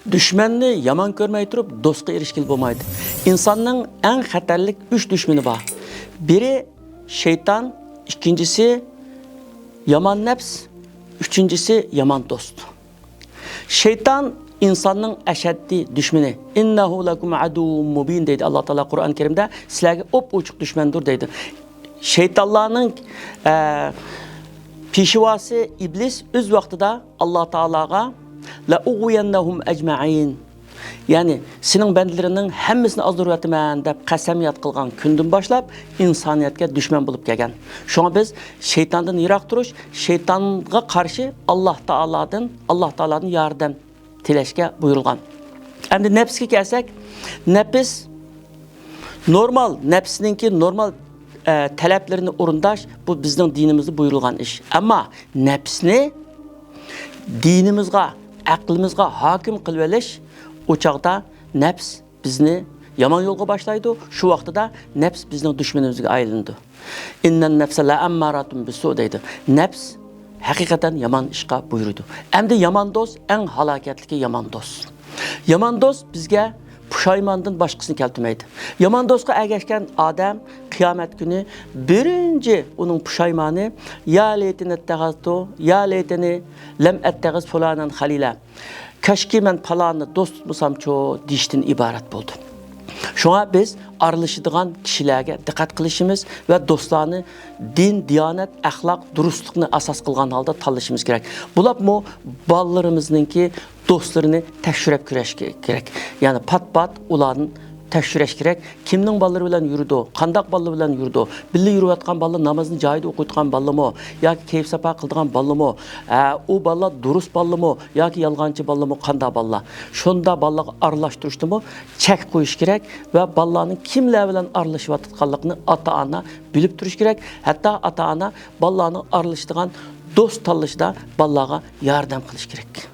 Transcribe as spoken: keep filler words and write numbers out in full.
دۈشمەننى يامان كۆرمەي تۇرۇپ، دوستقا ئېرىشكىلى بولمايدۇ. ئىنساننىڭ ئەڭ خەتەرلىك ئۈچ دۈشمىنى بار. بىرى شەيتان، ئىككىنچىسى يامان نەپس، ئۈچىنچىسى يامان دوست. شەيتان ئىنساننىڭ ئەشەددىي دۈشمىنى. «ئىننەھۇ لەكۇم ئەدۇۋۋۇم مۇبىن» دەيدۇ ئاللا تائالا قۇرئان كەرىمدە، سىلەرگە ئوپئوچۇق دۈشمەندۇر دەيدۇ. شەيتانلارنىڭ، ئە، پېشۋاسى ئىبلىس ئۆز ۋاقتىدا ئاللا تائالاغا، «لەئۇغۋىيەننەھۇم ئەجمەئىن»، يەنى سېنىڭ بەندىلىرىڭنىڭ ھەممىسىنى ئازدۇرۇۋېتىمەن دەپ قەسەمياد قىلغان كۈندىن باشلاپ ئىنسانىيەتكە دۈشمەن بولۇپ كەلگەن. شۇڭا بىز شەيتاندىن يىراق تۇرۇش، شەيتانغا قارشى ئاللا تائالادىن، ئاللا تائالادىن ياردەم تىلەشكە بۇيرۇلغان. ئەمدى نەپسكە كەلسەك، نەپس نورمال، نەپسنىڭكى نورمال، ئە، تەلەپلىرىنى ئورۇنداش، بۇ بىزنىڭ دىنىمىزدا بۇيرۇلغان ئىش. ئەمما نەپسنى دىنىمىزغا، ئەقلىمىزغا ھاكىم قىلىۋېلىش، ئۇ چاغدا نەپس بىزنى يامان يولغا باشلايدۇ، شۇ ۋاقتىدا نەپس بىزنىڭ دۈشمىنىمىزگە ئايلىنىدۇ. «ئىننەن نەفسە لەئەمماراتۇن بىسسۇ» دەيدۇ. نەپس ھەقىقەتەن يامان ئىشقا بۇيرۇيدۇ. ئەمدى يامان دوست، ئەڭ ھالاكەتلىكى يامان دوست. يامان دوست بىزگە پۇشايماندىن باشقىسىنى كەلتۈرمەيدۇ. يامان دوستقا ئەگەشكەن ئادەم قىيامەت كۈنى بىرىنچى ئۇنىڭ پۇشايمانى، «يا لەيتىنى ئەتتەخەزتۇ، يا لەيتىنى لەم ئەتتەخىز فۇلانەن خەلىلە». «كاشكى، مەن پالاننى دوست تۇتمىسامچۇ» دېيىشتىن ئىبارەت بولدى. شۇڭا بىز ئارىلىشىدىغان كىشىلەرگە دىققەت قىلىشىمىز ۋە دوستلارنى دىن، دىيانەت، ئەخلاق، دۇرۇسلۇقنى ئاساس قىلغان ھالدا تاللىشىمىز كېرەك. بولۇپمۇ بالىلىرىمىزنىڭكى دوستلىرىنى تەكشۈرۈپ كۆرۈش كېرەك. يەنى پات-پات ئۇلارنى تەكشۈرۈش كېرەك. كىمنىڭ بالىلىرى بىلەن يۈرىدۇ؟ قانداق بالىلار بىلەن يۈرىدۇ؟ بىللە يۈرۈۋاتقان بالىلار نامازنى جايىدا ئوقۇيدىغان بالىلىمۇ؟ ياكى كەيپ-ساپا قىلىدىغان بالىلىمۇ؟ ئە، ئۇ بالىلار دۇرۇس بالىلىمۇ؟ ياكى يالغانچى بالىلىمۇ؟ قانداق بالىلار؟ شۇنداق بالىلارغا ئارىلاشتۇرۇشتىمۇ چەك قويۇش كېرەك ۋە بالىلارنىڭ كىملەر بىلەن ئارىلىشىۋاتقانلىقىنى ئاتا-ئانا بىلىپ تۇرۇش كېرەك. ھەتتا ئاتا-ئانا بالىلارنىڭ ئارىلىشىدىغان دوست تاللىشىدا بالىلارغا ياردەم قىلىش كېرەك.